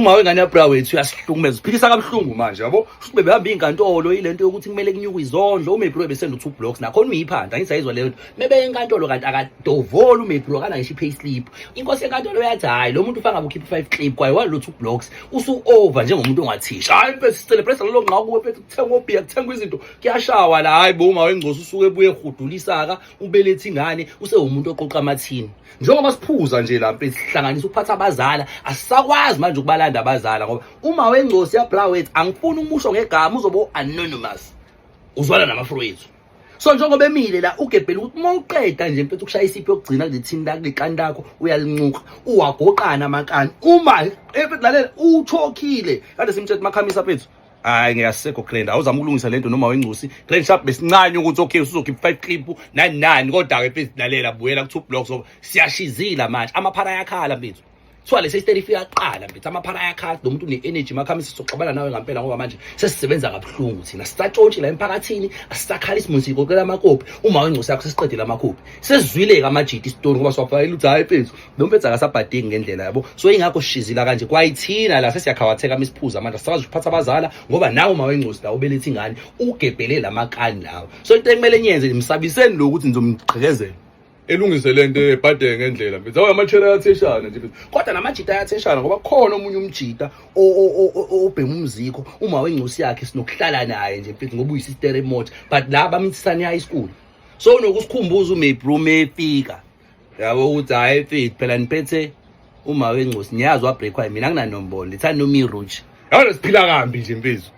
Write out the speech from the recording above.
Uma wengane yabra wethu uyasihlukumeza, usiphilisa kabuhlungu manje, yabo. Futhi bebehamba iy'nkantolo ilento yokuthi kumele kunyukwe izondlo, uMebro ebesenda u-two blocks nakhona uyiphanda, angithi ayizwa leyo nto. Mebeye enkantolo kanti akadovoli uMebro, akana ngisho i-pay slip. Inkosi yenkantolo yathi hhayi lo muntu ufanga ukhipha i-five clip kwaye walo two blocks usu-over njengomuntu ongathisha. Hhayi mfethu sicelebrate lelo nqa kuwe mfethu, kuthengwa obhiya, kuthengwa izinto, kuyashawa la. Hhayi bo, uma wengcosi usuke ebuye ehudulisa-ka, ubelethe ingane, usewumuntu oqoqa amathini. Njengoba siphuza nje la mfethu, sihlanganisa ukuphatha abazala, asisakwazi manje ukubalanda abazala ngoba uma wengcosi yabra wethu angifuni umusho ngegama, uzobe u-anonymous, uzwana namafro wethu. So njengoba emile la ugebhela ukuthi uma uqeda nje mfethu ukushaya isiphi yokugcina kule thini la kule kani lakho, uyalincuka uwagoqana amakani uma mfethu lalela uchokhile kade simtshela makhamisa mfethu. Hayi ngiyasekho grand, awuzama ukulungisa lento noma wengcosi grand sharp besincane ukuthi okay usuzokhipha 5 clip nani nani, kodwa ke mfethu lalela buyela ku 2 blocks ngoba siyashizila manje, amaphara ayakhala mfethu. Kuthiwa lesi story ifika kuqala mfethu, amaphara ayakhala, lo muntu une-energy makhamisa, sizoxabana nawe ngampela ngoba manje sesisebenza kabuhlungu thina, sisatshontshe la emphakathini, asisakhala isimo, siqoqela amakopi uma wengcosi yakho sesiqedile amakopi, sesizwile-ke amajiti isitori ngoba siwafakela ukuthi hhayi mfethu lo mfethu akasabhadeki ngendlela yabo. So ingakho sishizila kanje kwayithina la sesiyakhawatheka misiphuza manje, asisakwazi ukuphatha abazala ngoba nawe uma wengcosi la ubelethe ingane ugebhele lamakani lawo. So into ekumele niyenze, msabiseni lo ukuthi nizomgqekezela elungise lento ebhadeke ngendlela mfethu. Awu amachela ayatheshana nje mfethu. Kodwa namajita ayatheshana ngoba khona omunye umjita obhema umzikho uma wengcosi yakhe sinokuhlala naye nje mfethu ngoba uyisister emoja, but la bamithisane high school. So unokusikhumbuza uMebro mefika yabo ukuthi hhayi mfethu phela niphethe uma wengcosi niyazi wabreakwa mina nginanombolo lethani noma iruji. Yabona siphila kambi nje mfethu.